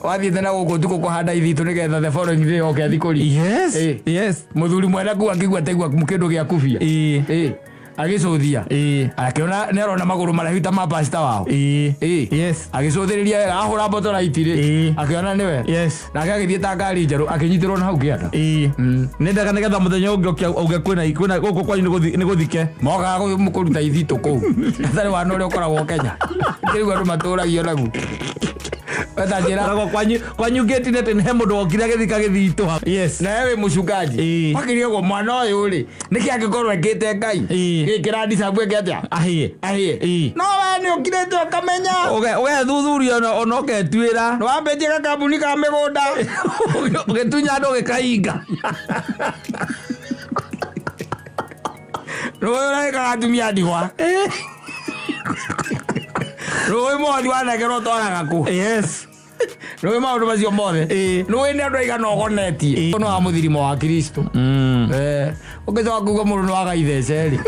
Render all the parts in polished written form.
Wathiĩte na gũkũ ũtukũ kũhanda ithitũ nĩgetha the following day oke athikũri. Yes. Eh. Yes. Mũthuri mwene kuu akĩigua taigua kĩndũ gĩa kubia. Ĩĩ. Eh. Agĩcũthia. Ĩĩ. Akĩona nĩ arona magũrũ maraihu ta ma pastor wao. Ĩĩ. Ĩĩ. Yes. Agĩcũthĩrĩria wega ahũra mboto raiti rĩ. Ĩĩ. Akĩona nĩwe. Yes. Nake agĩthiĩ ta ngari njerũ akĩnyitĩrwo na hau kĩanda. Ĩĩ. Nendaga nĩgetha mũthenya ũngĩ ũke auge kwĩna kwĩna gũkũ kwanyu nĩ gũthike. Mokaga kũruta ithitũ kũu. Hatarĩ wana ũrĩa ũkoragwo Kenya. Kĩrĩu andũ matũragio naguo. Weta njĩra. Koragwo kwanyu kwanyu ngĩti-inĩ atĩ he mũndũ wokire agĩthika gĩthitũ hau. Yes. Nawe wĩ mũcungaji. Ĩĩ. Wakĩria ũguo mwana ũyũ rĩ nĩkĩ angĩkorwo ekĩte Ngai. Ĩĩ. Gĩkĩra ndicabu eke atĩa? Ahĩe. Ahĩe. Ĩĩ. No we nĩ ũkirĩte ũkamenya. Ũgethuthuria ona ũketuĩra. Nĩ wambĩtie gakambuni ka mĩgũnda. Ũgĩtunya andũ ũgĩkahinga. Rũĩ ũrekaga atumia ndigwa. Rũĩ mothi wanengerwo ũtwaraga kũ? Yes. Rũĩ maũndũ macio mothe. Ĩĩ. Rũĩ nĩ andũ aigana ũgonetie. Ĩĩ. Nĩ wa mũthirimo wa Kristo. Eh, ũngĩcoka kuga mũndũ nĩ waga ithece rĩ.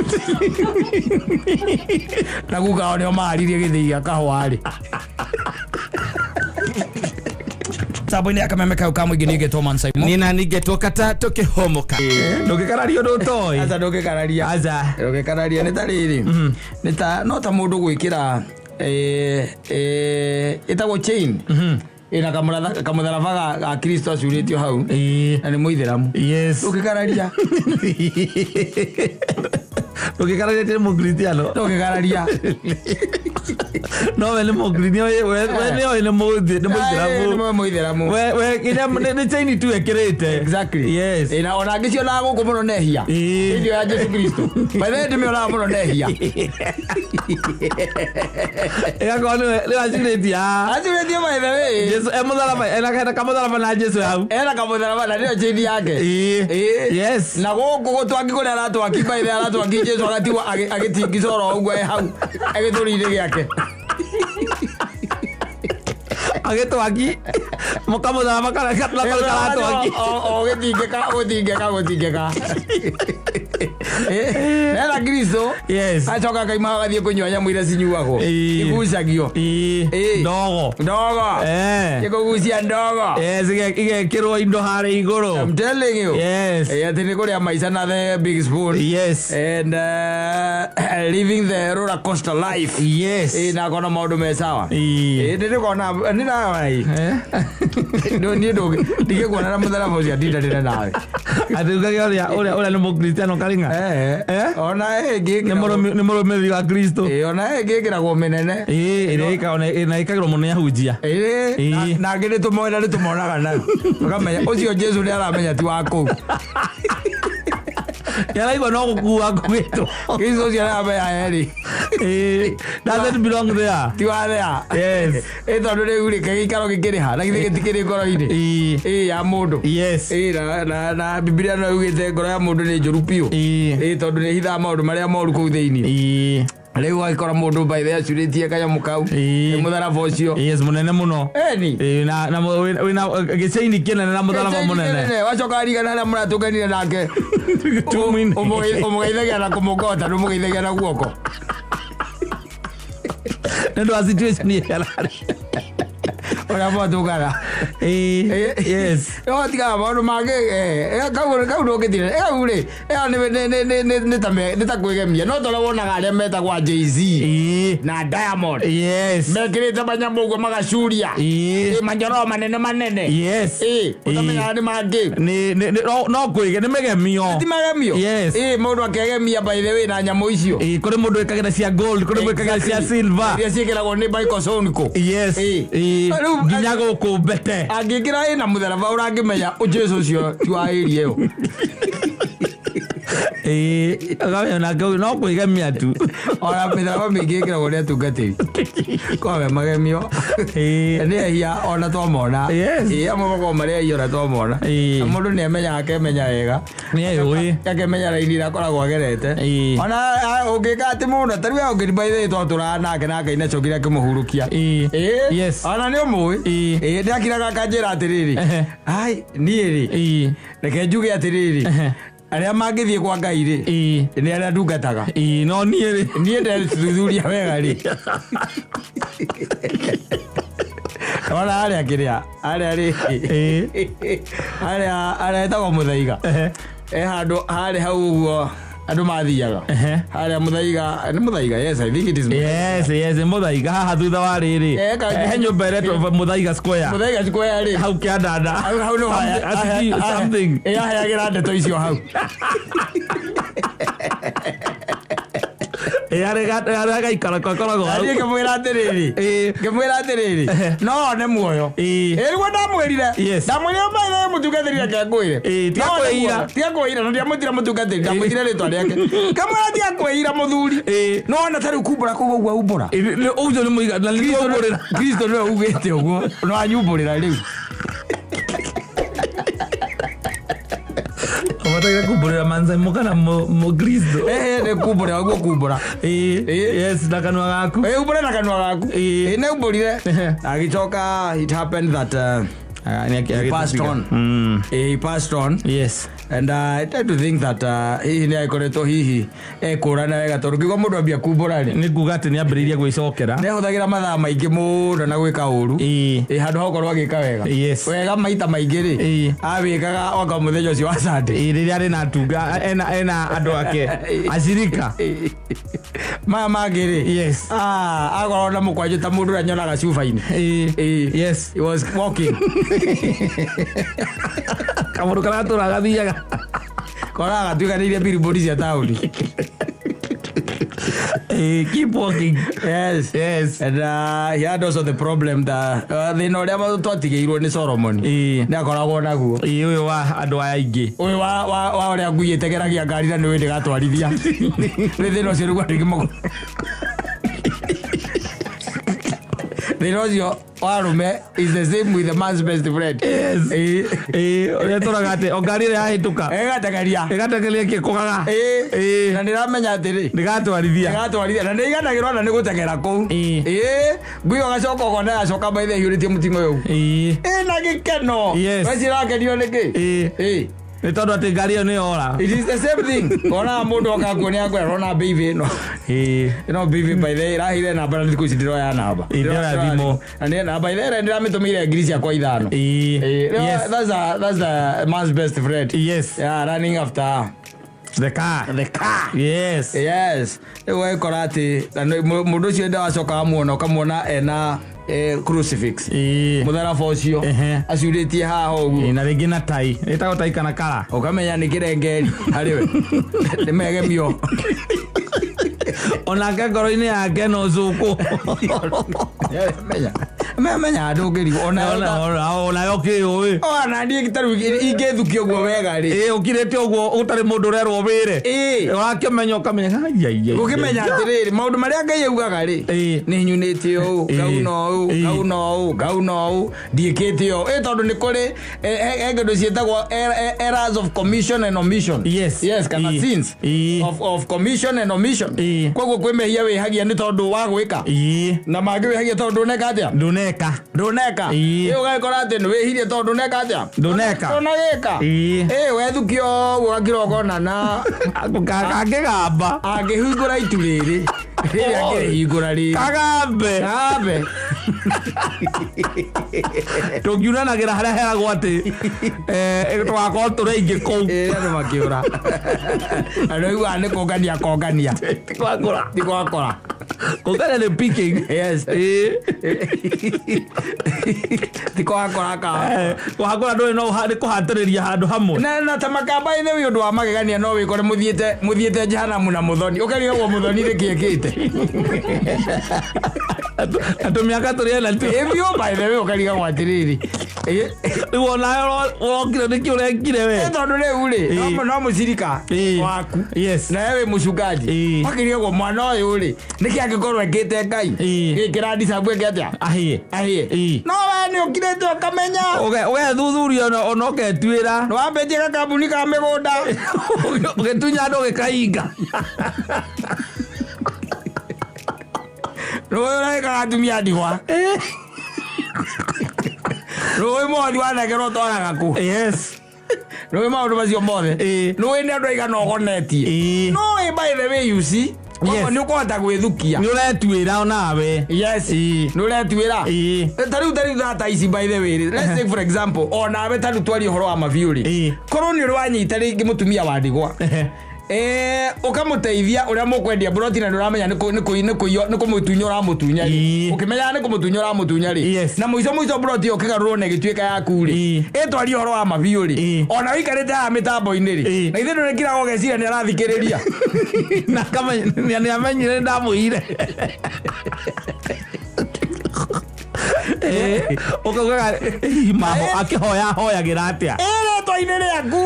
Na guka wao nĩo maharirie gĩthĩi gĩa kahũa rĩ. Tambo-inĩ ya kameme kau ka mũingĩ niĩ ngetwo Man Simon. Nina ningetwo kata tũkĩhomoka. Ndũngĩkararia ũndũ ũtoĩ. Aca ndũngĩkararia. Aca. Ndũngĩkararia nĩ ta rĩrĩ. Nĩ ta no ta mũndũ gwĩkĩra eh, eh, ĩtagwo chain. Ĩna kamũtharaba ga Kristo acurĩtio hau. Ĩĩ. Na nĩ mũithĩramu. Yes. Ndũngĩkararia. Ndũngĩkararia atĩ nĩ mũkristiano. Ndũngĩkararia. No we nĩ mũkristiano we nĩ oĩ nĩ mũithĩramu. Nĩ mũithĩramu. We nginya nĩ chain tu ekĩrĩte. Exactly. Yes. Ĩ, na ona ngĩcionaga gũkũ mũno nehia. Ĩĩ. Hĩndĩ ĩyo ya Jesu Kristo. By the way ndĩmĩonaga mũno nehia. Ĩgakorwo nĩwe nĩwe acurĩtie haha. Acurĩtie by the way. Jesu e mũtharaba ena kamũtharaba na Jesu hau. Ena kamũtharaba na nĩyo chain yake. Ĩĩ. Ĩĩ. Yes. Na gũkũ gũtwaki kũrĩa aratwaki by the way aratwaki Jesu agatigwo agĩtingica oro ũguo e hau gĩthũri-inĩ gĩake. Agĩtwaki mũkamũtharaba kana karatwaki. O gĩtingĩka gũtingĩka gũtingĩka. Nena Kristo. Yes. Acoka akaima agathiĩ kũnyua nyamũ iria cinyuagwo. Ĩĩ. Igucagio. Ĩĩ. Ĩĩ. Ndogo. Ndogo. Eh. Ĩkũgucia ndogo. Yes, igekĩrwo indo harĩa igũrũ. I'm telling you. Yes. Eh, atĩ nĩ kũrĩa maica na the big spoon. Yes. And living the roller coaster life. Yes. Ĩĩ na akona maũndũ me sawa. Ĩĩ. Ĩĩ ndĩrĩkona nĩ nawe. Eh? Niĩ ndingĩkuona na mũtharaba ũcio ndindanĩre nawe. Atĩ ugage ũrĩa ũrĩa ũrĩa nĩ mũkristiano karinga. Eh. Eh? Ona ĩngĩ Nĩ mũrũmi- nĩ mũrũmĩrĩri wa Kristo. Ĩĩ ona ĩngĩ ĩkĩragwo mĩnene. Ĩĩ ĩrĩa ĩkagwo na ĩkagĩrwo mũno nĩ ahunjia. Ĩĩ Ĩĩ. na angĩ nĩ tũmona nĩ tũmonaga nayo. Ũkamenya ũcio Jesu nĩ aramenya ti wa kũu. Nĩaraigua no gũkua nguĩtwo. Kristo ũcio aramenya erĩ. Ĩĩ. Doesn't belong there. Ti wa there. Yes. Ĩ tondũ rĩu rĩ gĩikaro gĩkĩrĩ ha na githĩ gĩtikĩrĩ ngoro-inĩ. Ĩĩ. Ĩĩ ya mũndũ. Yes. Ĩĩ na Bibilia no yugĩte ngoro ya mũndũ nĩ njũru biũ. Ĩĩ. Ĩĩ tondũ nĩ ĩhithaga maũndũ marĩa moru kũu thĩinĩ. Ĩĩ. Rĩu ũgagĩkora mũndũ by the way acurĩtie kanyamũ kau. Ĩĩ. Nĩ mũtharaba ũcio. Yes, mũnene mũno. Ĩni. Ĩĩ, na wĩna gĩcaini kĩnene na mũtharaba mũnene. Wacoka arigana harĩa mũratũnganire nake. Gĩtumuinĩ. Ũmũgeithagia na kũmũgota ndũmũgeithagia na guoko. Nĩ ũndũ wa situation ĩrĩa ararĩ. Ũrĩa mwatũngana. Ĩĩ. Yes. No tigaga maũndũ mangĩ eh, kau ndũngĩtira kau rĩ ĩyo nĩ ta kwĩgemia no tondũ wonaga arĩa metagwo a Jay-Z Ĩĩ. na Diamond Yes. mekĩrĩte manyamũ ũguo magacuria Ĩĩ. Ĩ, manjoro manene manene Yes. Ĩ, ũtamenyaga nĩ mangĩ Nĩ no kwĩge nĩ mĩgemio. ti magemio Yes. Ĩ, mũndũ akegemia by the way na nyamũ icio Ĩĩ, kũrĩ mũndũ wĩkagĩra cia gold, kũrĩ mũndũ wĩkagĩra cia silver. iria ciĩkĩragwo nĩ Michael Sonko Yes. Ĩĩ. Ĩĩ. Rĩu- Nginya gũkũ mbete. angĩkĩra ĩna mũtharaba ũrangĩmenya Jesu ũcio ti wa area ĩyo Ĩĩ, ũkamenya nake ũyũ no kwĩgemia tu. Ona mĩtharaba mĩingĩ ĩkĩragwo nĩ atungatĩri kwawe magemio. Ĩĩ. Nĩ ehia ona twamona. Yes. Ĩĩ, amwe makoragwo marĩ ehia ona twamona. Ĩĩ. Na mũndũ nĩ amenyaga akemenya wega. Nĩ eyũĩ. Akemenya raini ĩrĩa akoragwo agerete. Ĩĩ. Ona ũngĩka atĩ mũno ta rĩu ũngĩ by the way twatũraga nake na Ngai nacokire akĩmũhurũkia. Ĩĩ. Ĩĩ. Yes. Ona nĩ ũmũĩ. Ĩĩ. Ĩĩ, ndakiraga akanjĩra atĩrĩrĩ. Ehe. Ai, niĩ rĩ Ĩĩ. reke njuge atĩrĩrĩ Ehe. arĩa mangĩthiĩ kwa Ngai rĩ Ĩĩ. nĩ arĩa ndungataga. Ĩĩ, no niĩ rĩ. Niĩ ndethuthuria wega rĩ. Ona harĩa kĩrĩa harĩa rĩ harĩa harĩa ĩtagwo Mũthaiga. E handũ harĩ hau ũguo andũ mathiaga. Harĩa Mũthaiga nĩ Mũthaiga, yes, I think it is. Yes, Muthaiga haha thutha wa rĩrĩ. He nyũmba ĩretwo Muthaiga Square. Mũthaiga Square rĩ. Hau kĩandanda. Hau nĩ Something. Aheagĩra ndeto icio hau. Harĩa gaikara gakoragwo hau. Niĩ ngĩmwĩra atĩrĩrĩ, ngĩmwĩra atĩrĩrĩ, no one muoyo. Ĩ, nĩguo ndamwĩrire. Ndamwĩrire maithe mũtungatĩri, reke ngwĩre. Tiga No one kwĩira. muoyo. Tiga kwĩira, na ndiamwĩtire mũtungatĩri, ndamwĩtire rĩtwa rĩake. Ngĩmwĩra tiga kwĩira mũthuri. No ona ta rĩu kumbũra kũu ũguo umbũra. Ũcio nĩ mũiga na nĩ ũmbũrĩra. Kristo nĩwe ugĩte ũguo no anyumbũrĩra rĩu. Ũbataire kumbũrĩra manzaimo kana mũkristo? Nĩ kumbũrĩra ũguo kumbũra. Yes, na kanua gaku. Umbũre na kanua gaku. Nĩ umbũrire. Agĩcoka it happened that he passed on. He passed on. And I tend to think that hihi nĩ agĩkoretwo hihi ekũrana wega, tondũ kĩguo mũndũ ambia kumbũra rĩ, Nĩ kuga atĩ nĩ ambĩrĩirie gwĩcokera. Nĩ ahũthagĩra mathaa maingĩ mũno na gwĩka ũru. Handũ ha gũkorwo agĩka wega. Wega maita maingĩ rĩ, awĩkaga oka mũthenya ũcio wa Sunday. Rĩrĩa arĩ na tunga ena andũ ake acirika. Maya mangĩ rĩ, akorwo na mũkwanjũ ta mũndũ ũrĩa nyonaga cuba-inĩ. He was walking. Kamũndũ karĩa gatũraga gathiaga. Koraga gatuĩkanĩirie billboard cia taũni. Keep walking. And he had also the problem that thĩna ũrĩa twatigĩirwo nĩ Solomon nĩ akoragwo naguo. Ũyũ wa andũ aya aingĩ. Ũyũ wa ũrĩa ngui ĩtegeragia ngari na nĩũĩ ndĩgatwarithia nĩ thĩna ũcio nĩguo andũ aingĩ thĩna ũcio wa arũme is the same with the man's best friend. Ũrĩa tũraga atĩ o ngari ĩrĩa yahĩtũka ĩgategeria. Ĩgategeria kĩkũgaga. Na nĩramenya atĩrĩ, ndĩgatwarithia. Ĩgatwarithia na nĩiganagĩrwo na nĩ gũteng'era kũu. Ngui ĩyo ũgacoka ũkona yacoka maithe ĩhiũrĩtie mũting'o ũyũ ĩna gĩkeno. Wecirakenio nĩkĩ? Nĩ tondũ atĩ ngari ĩyo nĩ yora. It is the same thing. Ona mũndũ oka kuonia akwĩra rona baby ĩno. Ĩno baby by the way ĩraheire namba na thikũ ici ndĩroya namba. Ndĩroya thimũ. Na nĩ na by the way ndĩramĩtũmĩire ngiri ciakwa 5. That's the man's best friend. Yeah, running after The car. The car. Yes. Rĩu ũgakora atĩ na mũndũ ũcio ndawacoka wamuona ũkamuona ena crucifix. Mũtharaba ũcio acurĩtie haha ũguo. Na rĩngĩ na tai ĩtagwo tai kana kara. Ũkamenya nĩ kĩrengeri harĩ we. Nĩ megemio. Onake ngoro-inĩ yake no cũkũ. Menya. Menya andũ ngĩrigwo ona Onayo kĩũĩ. Ona niĩ ta rĩu ingĩthukia ũguo wega rĩ. Ũkirĩte ũguo ũtarĩ mũndũ ũrerwo wĩre. Ũrakĩmenya ũkamenya ai, ai, ai, Gũkĩmenya ai. atĩrĩrĩ, maũndũ marĩa Ngai augaga rĩ, nĩ nyunĩte ũũ, ngauna ũũ, ngauna ũũ, ngauna ũũ, ndiĩkĩte ũũ. Tondũ nĩ kũrĩ he kĩndũ ciĩtagwo errors of commission and omission. Yes, kana sins of commission and omission. Koguo kwĩ mehia wĩhagia nĩ tondũ wa gwĩka. Na mangĩ wĩhagia tondũ ndũneka atĩa? Ndũneka. Ndũneka. Ũgagĩkora atĩ nĩ wĩhirie tondũ ndũneka atĩa? Ndũneka. Ndũnagĩka. Wethukio ũguo gakira ũkona na Kangĩgamba. Angĩhingũra itu rĩrĩ. Rĩrĩa angĩrĩhingũra rĩrĩ. Kagambe. Kagambe. Tũngiunanagĩra harĩa heragwo atĩ, tũgakorwo tũrĩ aingĩ kũu. Andũ makĩũra. Andũ aiguaga nĩ kũngania kongania. Ti gwakũra. Ti gwakũra. Kũngania nĩ picking. Ti gwakũra ka. Kũhakũra ndũĩ no nĩ kũhatĩrĩria handũ hamwe. Na ta makamba ĩnĩ wĩ ũndũ wa magegania no wĩkore mũthiĩte jehanamu na mũthoni. Ũkarigagwo mũthoni nĩkĩ ekĩte. Na tũmĩaka tũrĩ ena tu. Biũ, by the way, ũkarigagwo atĩrĩrĩ. Rĩu onawe ũrokire nĩkĩ ũrekire we? Tondũ rĩu rĩ, no mũcirika waku. Nawe wĩ mũcungaji. Ũkirigagwo mwana ũyũ rĩ, nĩkĩ angĩkorwo ekĩte Ngai? Gĩkĩ kĩrandicabu eke atĩa? Ahĩe. Ahĩe. No we nĩ ũkirĩte ũkamenya. Ũgethuthuria ona ũketuĩra. Nĩ wambĩtie gakambuni ka mĩgũnda. Ũgĩtunya andũ ũgĩkahinga. Rũĩ ũrekaga atumia ndigwa. Rũĩ mothi wanengerwo ũtwaraga kũ? Rũĩ maũndũ macio mothe. Nĩũĩ nĩ andũ aigana ũgonetie. Nĩũĩ by the way you see. Koguo nĩ ũkũhota gwĩthukia. Nĩ ũretuĩra onawe. Yes. Nĩ ũretuĩra. Ta rĩu thata ici, by the way, let's take for example, onawe ta rĩu twarie ũhoro wa mabiũ rĩ, korwo nĩ ũrĩ wanyita rĩngĩ mũtumia wa ndigwa, ũkamũteithia ũrĩa mũkwendia mburoti, na nĩ ũramenya nĩ kũmũtunya ũramũtunya rĩ, ũkĩmenyaga nĩ kũmũtunya ũramũtunya rĩ, na mũico mũico mburoti ĩyo ũkĩgarũrwo na ĩgĩtuĩka yaku rĩ, ĩtwarie ũhoro wa mabiũ rĩ, ona ũikarĩte haha mĩtambo-inĩ rĩ, na ithuĩ ndũrĩkiraga ũgeciria nĩ arathikĩrĩria. Na nĩ amenyire nĩ ndamũire. Ũkaugaga hihi maho akĩhoya ahoyagĩra atĩa? Ĩrĩtwa-inĩ rĩaku,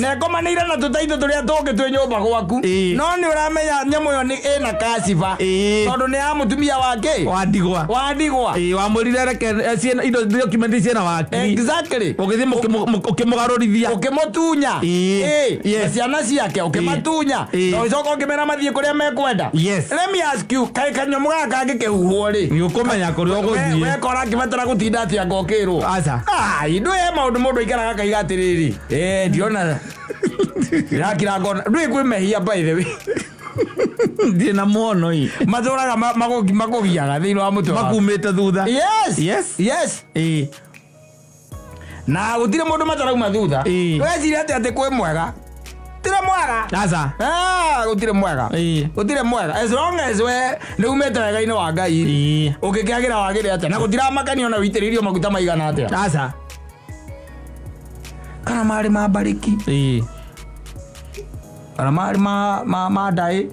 na ĩkomanĩire na tũtaitũ tũrĩa tũngĩ twĩ nyũmba gwaku, no nĩ ũramenya nyamũ ĩyo nĩ ĩna kaciba, tondũ nĩ ya mũtumia wake wa ndigwa. Wa ndigwa. Wamwĩrire reke indo document ciĩna wakiri. Ũgĩthiĩ ũkĩmũgarũrithia. Ũkĩmũtunya. Na ciana ciake ũkĩmatunya, na ũgĩcoka ũkĩmera mathiĩ kũrĩa mekwenda. Let me ask you, kaĩ kanyamũ gaka kangĩkĩhuhwo rĩ, Nĩ ũkũmenya kũrĩa ũgũthiĩ. Weka ũrakĩbatara gũtinda atĩa ngokĩrwo? Aca. Ai, ndũ he maũndũ mũndũ aikaraga akaiga atĩrĩrĩ, ndirona ndĩrakira ngona ndũĩ kwĩ mehia, by the way. Ndirĩ na muono i. Matũraga makũgiaga thĩinĩ wa mũtwe waku. Makumĩte thutha. Yes. Yes. Na gũtirĩ mũndũ matarauma thutha. Weciria atĩ kwĩ mwega, gũtirĩ mwega. Aca. Ah, gũtirĩ mwega. Gũtirĩ mwega, as long as we nĩ umĩte wega-inĩ wa Ngai, ũngĩkĩagĩra wagĩre atĩa, na gũtiramakania ona witĩrĩirio maguta maigana atĩa, Aca. Kana marĩ ma mbarĩki, kana marĩ ma ndaĩ,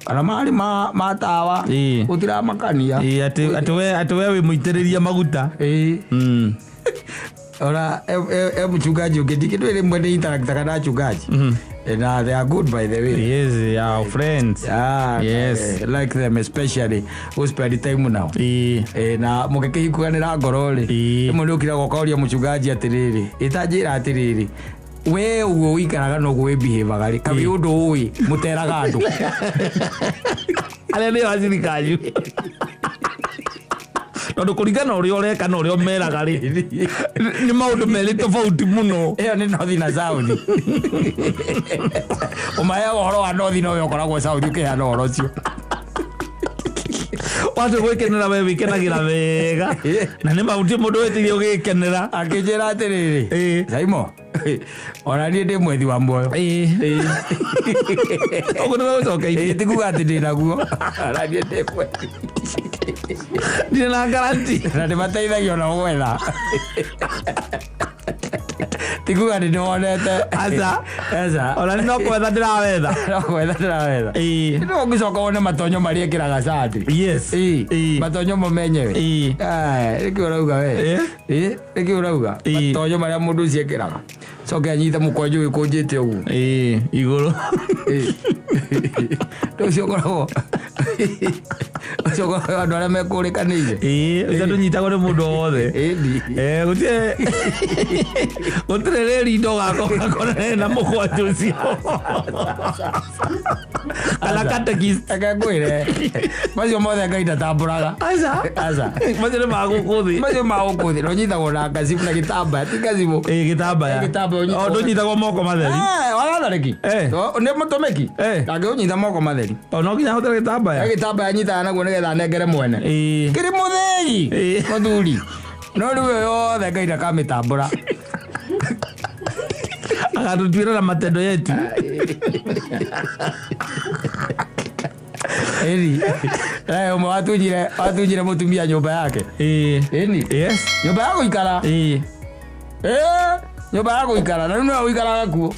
kana marĩ ma tawa, gũtiramakania. Atĩ we wĩ mũitĩrĩrie maguta. Ona e mchungaji ũngĩ ndikĩndũ rĩmwe nĩ interactaga na achungaji. Na they are good, by the way. Yes, our friends. Yeah, like them, especially who spend time now. Na mũgĩkĩhingũranĩra ngoro rĩ, rĩmwe nĩ ũkiraga ũkoria mũchungaji atĩrĩrĩ, ĩtanjĩra atĩrĩrĩ, we ũguo ũikaraga na ũguo wĩbihevaga rĩ, kaĩ ũndũ ũĩ mũteraga andũ? Arĩa nĩo acirika anyu, tondũ kũringana na ũrĩa ũreka na ũrĩa ũmeraga rĩ, nĩ maũndũ merĩ tofauti mũno. Ĩyo nĩ north na south. Ũmaheaga ũhoro wa north, nowe ũkoragwo south ũkĩheana ũhoro ũcio. Watu gwĩkenera, we wĩkenagĩra wega, na nĩ mahutie mũndũ wĩtĩirie ũgĩkenera. Akĩnjĩra atĩrĩrĩ, Saimo, ona niĩ ndĩ mwethi wa muoyo. Ũguo nĩ gũcokeirie. Ti kuga atĩ ndĩ naguo, ona niĩ ndĩ mwethi. Ndirĩ na garanti. Na nĩ mateithagia ona gwetha, ti kuga nĩ ndĩwonete. Aca. Aca. Ona nĩ no kwetha ndĩrawetha. No gwetha ndĩrawetha. No ũngĩcoka wone matonyo marĩa ĩkĩraga candi. Matonyo mo menyewe. Nĩkĩ ũrauga we? Nĩkĩ ũrauga? Matonyo marĩa mũndũ ũcio ekĩraga, coke anyite mũkwanjũ wĩkũnjĩte ũguo. Igũrũ. Ũcio ũkoragwo, ũcio ũkoragwo andũ arĩa mekũrĩkanĩire. Ũcio ndũnyitagwo nĩ mũndũ o wothe. Ĩni. Gũtirĩ rĩrindo ũgakorwo na mũkwanjũ ũcio kana catechist. Reke ngwĩre, macio mothe Ngai ndatambũraga. Aca. Aca. Macio nĩ ma gũkũ thĩ. Macio ma gũkũ thĩ, na ũnyitagwo na ngacibũ na gĩtambaya, ti ngacibũ. Gĩtambaya. Gĩtambaya ũnyitagwo. O ndũnyitagwo moko matheri. Wagatharĩki nĩ mũtũmĩki, angĩũnyita moko matheri. O no nginya hũthĩre gĩtambaya. Gĩtambaya nyitaga naguo nĩgetha anengere mwene. Kĩrĩ mũthĩgi mũthuri, no rĩu ĩyo yothe Ngai ndakamĩtambũra. Agatũtuĩra na matendo yetu. Ĩni, ũmwe watunyire mũtumia nyũmba yake. Ĩni. Nyũmba ya gũikara. Nyũmba ya gũikara, na rĩu nĩwe ũikaraga kuo.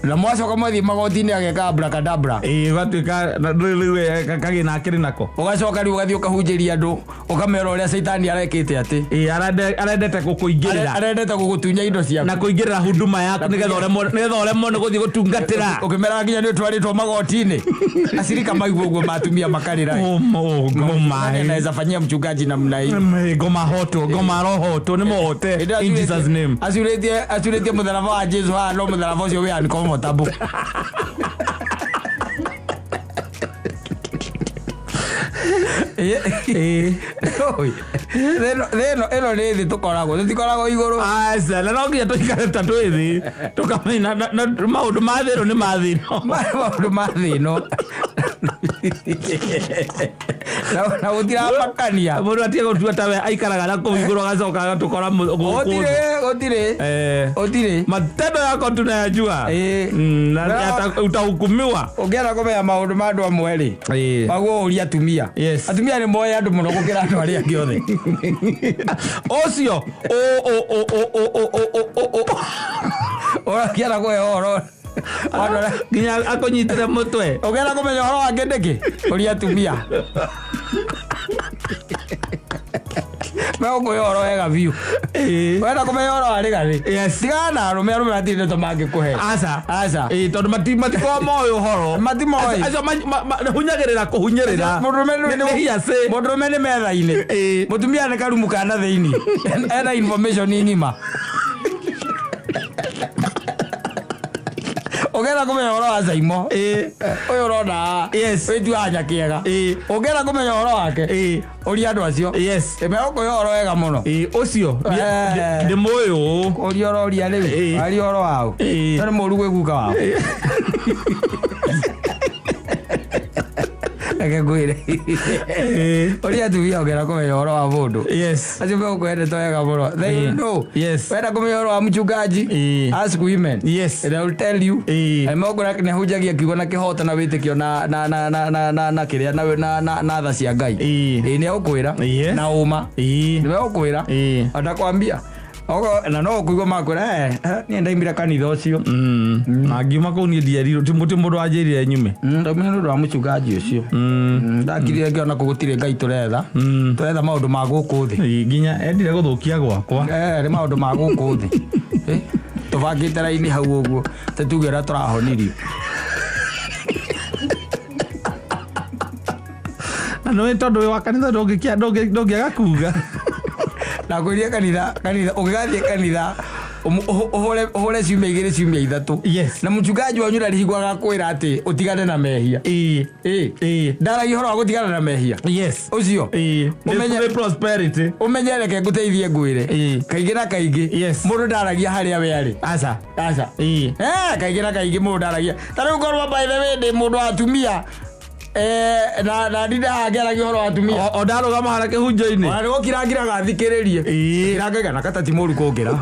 Na mwacoka mwathiĩ magoti-inĩ, ageka abracadabra. Ũgatuĩka na rĩu kagĩna akĩrĩ nako. Ũgacoka rĩu ũgathiĩ ũkahunjĩria andũ, ũkamera ũrĩa caitani arekĩte atĩ Arendete gũkũingĩrĩra. Arendete gũgũtunya indo ciaku. Na kũingĩrĩra huduma yaku nĩgetha ũremwo nĩ gũthiĩ gũtungatĩra. Ũkĩmeraga nginya nĩ ũtwarĩtwo magoti-inĩ, acirika maigua ũguo matumia makarĩra. Ngoma. Naweza fanyia mchungaji namna hii? Ngoma hotwo, ngoma arohotwo, nĩ mũhote in Jesus name. Acurĩtie mũtharaba wa Jesu haha, no mũtharaba ũcio wĩ uncomfortable. Ĩĩ. Oi. Thĩ ĩno nĩ thĩ tũkoragwo, tũtikoragwo igũrũ. Aca, na no nginya tũikare ta twĩ thĩ tũkamenya na maũndũ ma thĩ ĩno nĩ ma thĩ ĩno. Maũndũ ma thĩ ĩno na gũtiramakania. Mũndũ atige gũtua ta we aikaraga na kũu igũrũ agacoka agatũkora gũkũ thĩ. Gũtirĩ, gũtirĩ. Eh. Gũtirĩ. Matendo yako tunayajua. Ĩĩ. Na utahukumiwa. Ũngĩenda kũmenya maũndũ ma andũ amwe rĩ, Ĩĩ. waguo ũria atumia. Yes. Atumia nĩ moĩ andũ mũno gũkĩra andũ arĩa angĩ othe. Ũcio ũ ũ ũ ũ ũ ũ ũ ũ ũ ũ. Ũngĩenda kũhe ũhoro wa andũ arĩa Nginya akũnyitĩre mũtwe. Ũngĩenda kũmenya ũhoro wa nĩkĩ, ũria atumia. Megũkũhe ũhoro wega biũ. Ĩĩ. Wenda kũmenya ũhoro wa rĩgarĩ, Yes. tigana na arũme, arũme matirĩ ndeto mangĩkũhe. Aca. Aca. Ĩĩ, tondũ matikoragwo moĩ ũhoro. Matimoĩ. Acio hunyagĩrĩra kũhunyĩrĩra. Mũndũrũme Nĩ hearsay. Mũndũrũme nĩ metha-inĩ. Ĩĩ. Mũtumia nĩ karumu kana thĩinĩ. Ena information ng'ima. Ũngĩenda kũmenya ũhoro wa Saimo, Ĩĩ. ũyũ ũrona Yes. wĩtuaga Nyakĩega. Ĩĩ. Ũngĩenda kũmenya ũhoro wake, Ĩĩ. ũria andũ acio. Yes. Megũkũhe ũhoro wega mũno. Ĩĩ, ũcio Eh. ndĩ mũĩ ũũ. Ũria ũroria rĩu, Ĩĩ. aria ũhoro wao. Ĩĩ. No nĩ mũru gwĩ guka wao. Reke ngwĩre. Ĩĩ. Ũria atumia ũngĩenda kũmenya ũhoro wa mũndũ. Yes. Acio megũkũhe ndeto wega mũno. They Ĩĩ. know. Yes. Wenda kũmenya ũhoro wa mchungaji, Ĩĩ. ask women. Yes. They will tell you. Ĩĩ. Na megũkũra nĩ ahunjagia kiugo na kĩhoto na wĩtĩkio na na na na na na na kĩrĩa na na na na tha cia Ngai. Ĩĩ. Ĩĩ nĩ egũkwĩra. Yes. Na ũma. Ĩĩ. Nĩ megũkwĩra. Ĩĩ. Atakwambia. Ogo na no ũkũigua makwĩra niĩ ndaimire kanitha ũcio. Na ngiuma kũu niĩ ndierirwo ti mũndũ wanjĩrire nyume. Ndaumire nĩ ũndũ wa mũchungaji ũcio. Ndakirire ngĩona kũ gũtirĩ Ngai tũretha. Tũretha maũndũ ma gũkũ thĩ. Ĩĩ, nginya endire gũthũkia gwakwa. Nĩ maũndũ ma gũkũ thĩ. Tũbangĩte raini hau ũguo tũtuge ũrĩa tũrahonirio. Na nĩũĩ tondũ wĩ wa kanitha ndũngĩaga kuga. Na ngwĩrie kanitha ũngĩgathiĩ kanitha ũhũre ciumia igĩrĩ ciumia ithatũ. Yes. Na mũchungaji wanyu ndarĩ hingo agakwĩra atĩ ũtigane na mehia. Ĩĩ. Ĩĩ. Ĩĩ. Ndaragia ũhoro wa gũtigana na mehia. Yes. Ũcio. Ĩĩ. Ũmenye- Nĩ prosperity. Ũmenye reke ngũteithie ngwĩre. Ĩĩ. Kaingĩ na kaingĩ Yes. mũndũ ndaragia harĩa we arĩ. Aca. Aca. Ĩĩ. Kaingĩ na kaingĩ mũndũ ndaragia. Ta rĩu ngorwo by the way ndĩ mũndũ wa atumia na ndinde haha ngĩaragia ũhoro wa atumia. O ndarũgama harĩa kĩhunjio-inĩ. Ona nĩ gũkira ngiraga thikĩrĩrie. Ĩĩ. Kira ngaiga na kata ti mũru kũngĩra.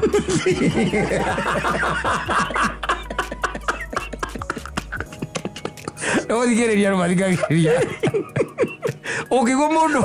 Nĩ gũthikĩrĩria andũ mathikagĩrĩria. Ũngĩigua mũndũ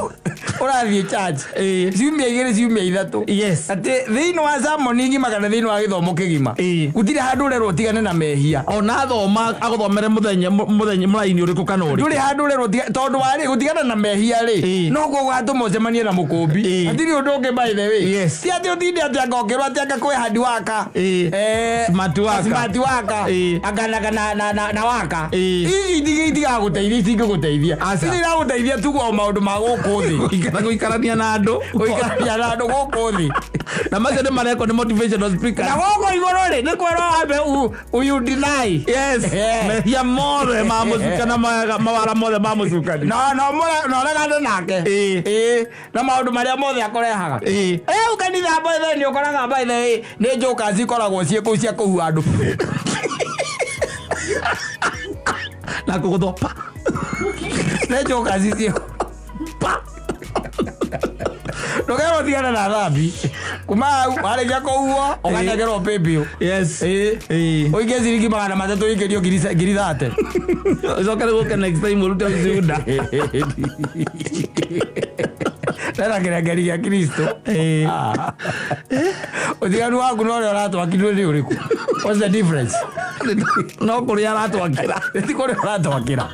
ũrathiĩ church Ĩĩ. ciumia igĩrĩ ciumia ithatũ Yes. atĩ thĩinĩ wa sermon ng'ima kana thĩinĩ wa gĩthomo kĩgima Ĩĩ. gũtirĩ handũ ũrerwo ũtigane na mehia. Ona thoma agũthomere mũthenya mũthenya mũraini ũrĩkũ kana ũrĩkũ. Ndũrĩ handũ ũrerwo tondũ warĩ gũtigana na mehia rĩ Ĩĩ. noguo gũgatũma ũcemanie na mũkũmbi. Ĩĩ. Hatirĩ ũndũ ũngĩ by the way. Yes. Ti atĩ ũtinde atĩ anga ũkĩrwo atĩ anga kwĩ hard worker. Ĩĩ. Smart worker. Smart worker. Ĩĩ. Anga na waka. Ĩĩ. Ici itigagũteithia, itingĩgũteithia. Aca. Ici iragũteithia tu o maũndũ ma gũkũ thĩ. Gũikarania na andũ. Gũikarania na andũ gũkũ thĩ. Na macio nĩ marekwo nĩ motivational speakers. Na gũkũ igũrũ rĩ nĩ kwĩrwo wambe you deny. Yes. Eh. Mehia mothe ma mũcukani mawara mothe ma mũcukani. Na no no ũregane nake. Ĩĩ. Ĩĩ. Na maũndũ marĩa mothe akũrehaga. Ĩĩ. Rĩu kanitha by the way nĩ ũkoraga by the way nĩ njoka cikoragwo ciĩ kũu cia kũhua andũ. Na kũgũthwo pa. Nĩ njoka cicio. Pa. Ndũkerwo tigana na thambi. Kuma hau warĩkia kũhuo ũkanengerwo paybill. Yes. Ĩĩ. Ĩĩ. Ũikie ciringi 300 ũikĩrio 30,000. Ũcoke rĩu ũke next time ũrute ushuhuda. Ndena kĩrengeri gĩa Kristo. Ĩĩ. Ũtiganu waku na ũrĩa ũratwakirwo nĩ ũrĩkũ? What's the difference? No kũrĩa aratwakĩra. Ti kũrĩa ũratwakĩra.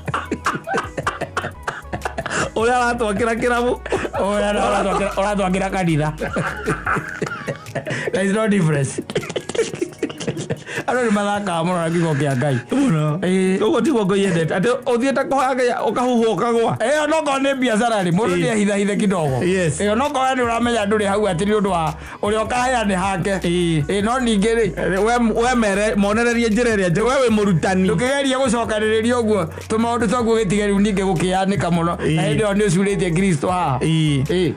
Ũrĩa aratwakĩra kĩrabu. Ũrĩa ũratwakĩra kanitha. There is no difference. Andũ nĩ mathakaga mũno na kiugo kĩa Ngai. Mũno. Ĩĩ. Ũguo tiguo Ngai endete, atĩ ũthiĩte kũhoya Ngai ũkahuhwo ũkagwa. Ĩyo nokorwo nĩ biacara rĩ, mũndũ nĩ ehithahithe kidogo. Yes. Ĩyo nokorwo we nĩ ũramenya ndũrĩ hau atĩ nĩ ũndũ wa ũrĩa ũkahea nĩ hake. Ĩĩ. Ĩĩ, no ningĩ rĩ, We mere monererie njĩra ĩrĩa njega, we wĩ mũrutani. Ndũkĩgerie gũcokanĩrĩria ũguo tũmaũndũ twaku gĩtige rĩu ningĩ gũkĩanĩka mũno. Ĩĩ. Na hĩndĩ ĩyo nĩ ũcurĩtie Kristo haha. Ĩĩ. Ĩĩ.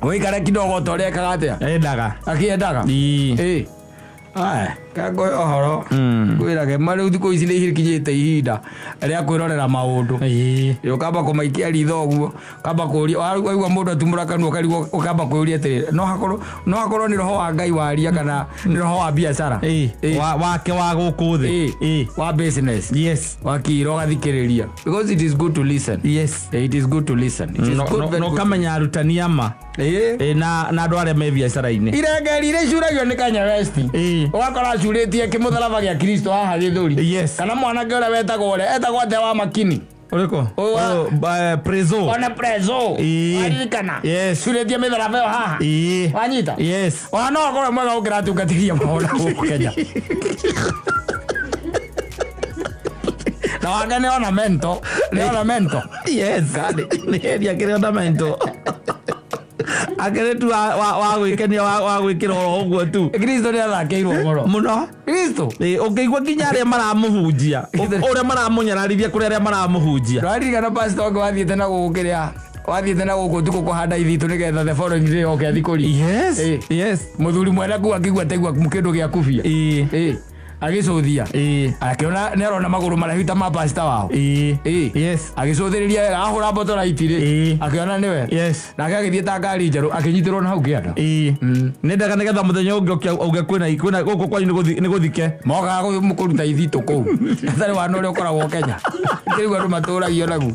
Ũikare kidogo ta ũrĩa ekaga atĩa? Endaga. Akĩendaga. Ĩĩ. Ĩĩ. Aya, kangũhe ũhoro ngwĩrage ma rĩu thikũ ici nĩ ikinyĩte ihinda rĩa kwĩrorera maũndũ. Ĩĩ. Ĩ, ũkamba kũmaikia ritho ũguo, ũkamba kũũria, waigua mũndũ atumũra kanua ũkarigwo, ũkamba kwĩyũria atĩrĩrĩ, no hakorwo nĩ roho wa Ngai waria kana nĩ roho wa biacara. Ĩĩ. Ĩĩ. Wake wa gũkũ thĩ. Ĩĩ. Ĩĩ. Wa business. Yes. Wakira ũgathikĩrĩria, because it is good to listen. Yes. It is good to listen. It is No- good, no- very na good. ũkamenya arutani ama. Ĩĩ. Ĩĩ, na andũ arĩa me biacara-inĩ. Irengeri iria icuragio nĩ Kanye West. Ĩĩ. Ũgakora acurĩtie kĩmũtharaba gĩa Kristo haha gĩthũri. Yes. Kana mwanake ũrĩa wetagwo, ũrĩa etagwo atĩa, wa makini? Ũrĩkũ? Ũyũ Ũyũ, Prezo. Ona Prezo. Ĩĩ. Waririkana? Yes. Curĩtie mĩtharaba ĩyo haha. Ĩĩ. Wanyita? Yes. Ona no akorwo mwega gũkĩra atungatĩri a mahoya gũkũ Kenya. Na wake nĩ ornamental, nĩ ornamental. Yes. Nĩ endia kĩrĩ ornamental. Akĩrĩ tu wa gwĩkenia, wa gwĩkĩra oro ũguo tu. Kristo nĩ athakĩirwo mũno. Mũno. Kristo. Ĩĩ, ũngĩigua nginya arĩa maramũhunjia, ũrĩa maramũnyararithia kũrĩ arĩa maramũhunjia. Ndwaririkana pastor ũngĩ wathiĩte na gũkũ kĩrĩa, wathiĩte na gũkũ ũtukũ kũhanda ithitũ nĩgetha the following day oke athikũrie? Yes. Ĩĩ. Yes. Mũthuri mwene kuu akĩigua taigua kĩndũ gĩa kubia. Ĩĩ. Ĩĩ. Agĩcũthia. Ĩĩ. Akĩona nĩ arona magũrũ maraihu ta ma pastor wao. Ĩĩ. Ĩĩ. Yes. Agĩcũthĩrĩria wega, ahũra mboto raiti rĩ, Ĩĩ. akĩona nĩwe. Yes. Nake agĩthiĩ ta ngari njerũ, akĩnyitĩrwo na hau kĩanda. Ĩĩ. Nendaga nĩgetha mũthenya ũngĩ ũke auge kwĩna gũkũ kwanyu nĩ gũthike. Mokaga kũruta ithitũ kũu atarĩ wana ũrĩa ũkoragwo Kenya, kĩrĩu andũ matũragio naguo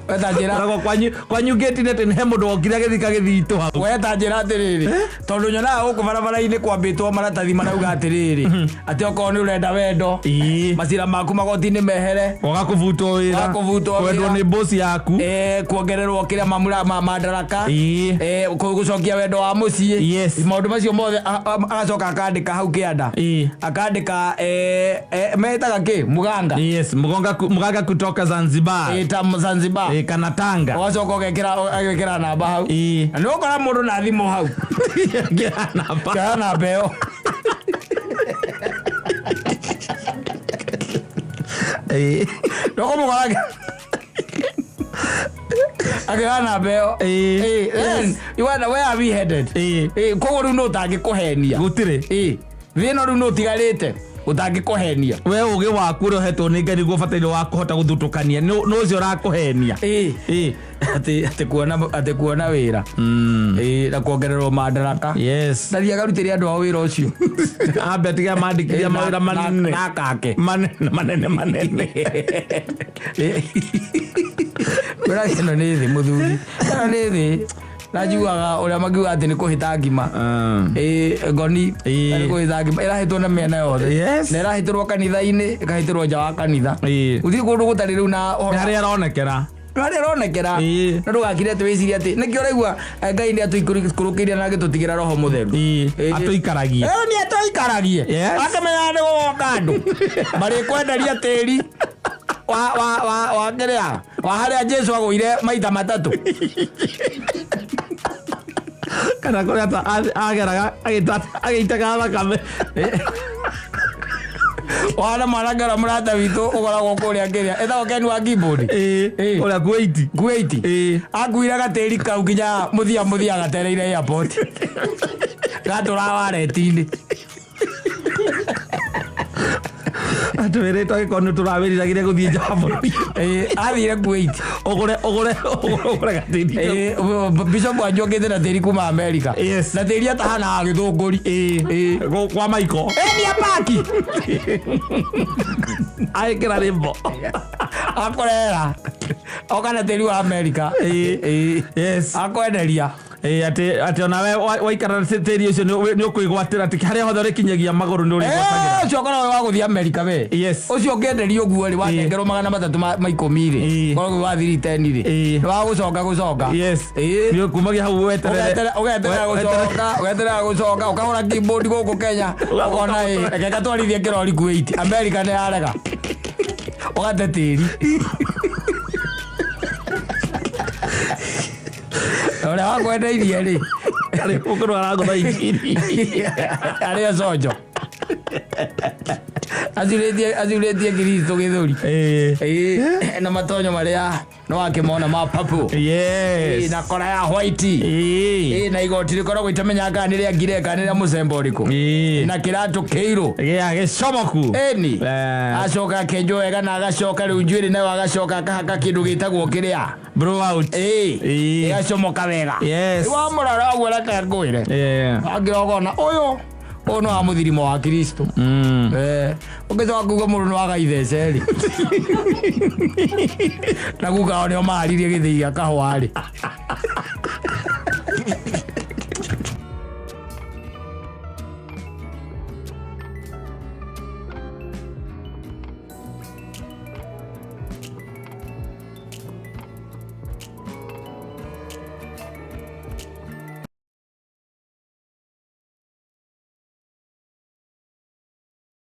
weta njĩra. Koragwo kwanyu ngĩti-inĩ atĩ he mũndũ wokire agĩthika gĩthitũ hau. Weta njĩra atĩrĩrĩ, tondũ nyonaga gũkũ barabara-inĩ kwambĩtwo maratathi marauga atĩrĩrĩ, atĩ okorwo nĩ ũrenda wendo, Ĩĩ. macira maku magoti-inĩ mehere, Waga kũbutwo wĩra. Waga kũbutwo Kwendwo wĩra. nĩ boss yaku. Kuongererwo kĩrĩa mamura madaraka, Ĩĩ. Gũcokia wendo wa mũciĩ. Yes. Maũndũ macio mothe agacoka akandĩka hau kĩanda. Ĩĩ. Akandĩka metaga kĩ, muganga. Yes, mganga kutoka Zanzibar. Ĩ, ta Zanzibar. Ĩĩ, kana Tanga. Ũgacoka ũgekĩra namba hau. Ĩĩ. Na nĩ ũgũkora mũndũ na thimũ hau. Ngĩra namba. Kĩoya namba ĩyo. Ĩĩ. Ndũkũmũkora akĩoya namba ĩyo. Ĩĩ. Ĩĩ, then you wonder where are we headed? Ĩĩ. Ĩĩ, koguo rĩu nũ ũtangĩkũhenia? Gũtirĩ. Ĩĩ, thĩ ĩno rĩu nũ ũtigarĩte ũtangĩkũhenia? We ũgĩ waku ũrĩa ũhetwo nĩ Ngai nĩguo ũbataire wa kũhota gũthutũkania nĩ ũcio ũrakũhenia. Ĩĩ. Ĩĩ. Atĩ kuona wĩra. Ĩĩ, na kuongererwo madaraka. Yes. Ndathiĩ akarutĩre andũ ao wĩra ũcio. Ambe atiga mandĩkithia mawĩra manene. Na akake. Manene manene manene. Kwĩra ĩno nĩ thĩ, mũthuri, ĩno nĩ thĩ na njiguaga ũrĩa makiuga atĩ nĩ kũhĩta ngima. Ĩĩ, ngoni. Ĩĩ. Nĩ kũhĩta ngima ĩrahĩtwo na mĩena yothe. Yes. Na ĩrahĩtĩrwo kanitha-inĩ, ĩkahĩtĩrwo nja wa kanitha. Ĩĩ. Gũtirĩ kũndũ gũtarĩ rĩu na Nĩ ũhoro. harĩa aronekera. Harĩa aronekera. Ĩĩ. Na ndũgakire atĩ wĩcirie atĩ nĩkĩo ũraigua Ngai nĩ atũikũrũkĩire na agĩtũtigĩra roho mũtheru. Ĩĩ. Ĩĩ. Atũikaragie. Ĩyo nĩ atũikaragie. Yes. Akĩmenyaga nĩ gũgoka andũ marĩkwenderia tĩri wa kĩrĩa, wa harĩa Jesu agũire maita matatũ. Kana kũrĩa ta ageraga agĩitaga thakame. Wana mwanake ũrĩa mũrata witũ ũkoragwo kũrĩa kĩrĩa ĩtagwo Ken wa keyboard. Ĩĩ. Ĩĩ. Ũrĩa Kuwaiti. Kuwaiti. Ĩĩ. Akuire gatĩri kau nginya mũthia mũthia gatereire airport, gatũra wareti-inĩ. Atwĩrĩtwo angĩkorwo nĩ tũrawĩriragĩria gũthiĩ nja wa bũrũri. Ĩĩ, athire Kuwait. Ũgũre gatĩri kau. Ĩĩ, bishop wanyu okĩte na tĩri kuma America. Yes. Na tĩri atahanaga gĩthũngũri. Ĩĩ. Kwa Michael. Ĩĩ, nĩ apaki. Agĩkĩra rĩmbo. Akũrera oka na tĩri wa America. Ĩĩ. Ĩĩ. Yes. Akwenderia. Ĩĩ, atĩ onawe waikara tĩri ũcio nĩ ũkwĩgwatĩra atĩ harĩa hothe ũrĩkinyagia magũrũ nĩ ũrĩgwatagĩra. Eh, ũcio ũkoragwo wa gũthiĩ Amerika we. Yes. Ũcio ũngĩenderio ũguo rĩ, wanengerwo 310 rĩ, ũkoragwo wĩ wa 310 rĩ, nĩ wa gũcoka gũcoka. Yes. Nĩ ũkumagia hau weterere. Ũgeterera gũcoka, ũgeterera gũcoka, ũkagũra keyboard gũkũ Kenya, ũkona ĩ, reke ngatwarithie kĩrori Kuwait, Amerika nĩ yarega. Ũgate tĩri. Ũrĩa wakwendeirie rĩ, Arĩ gũkorwo aragũtha injiri. Arĩ o conjo. Acurĩtie Kristo gĩthũri. Ĩĩ, na matonyo marĩa nĩ wakĩmona ma purple. Yes. Na kora ya white. Ĩĩ, na igoti rĩkoragwo itamenyaga kana nĩ rĩa ngire kana nĩ rĩa mũcemba ũrĩkũ. Na kĩratũ kĩirũ. Gĩa gĩcomoku. Ĩni. Acoka akenjwo wega na agacoka rĩu njuĩrĩ nayo agacoka akahaka kĩndũ gĩtagwo kĩrĩa. Blow out. Ĩĩ. Ĩgacomoka wega. Yes. Wamũrora ũguo reke ngwĩre. Angĩrogona ũyũ ũyũ nĩ wa mũthirimo wa Kristo. Ũngĩcoka kuga mũndũ nĩ waga ithece rĩ. Na guka wao nĩo maharirie gĩthĩi gĩa kahũa rĩ.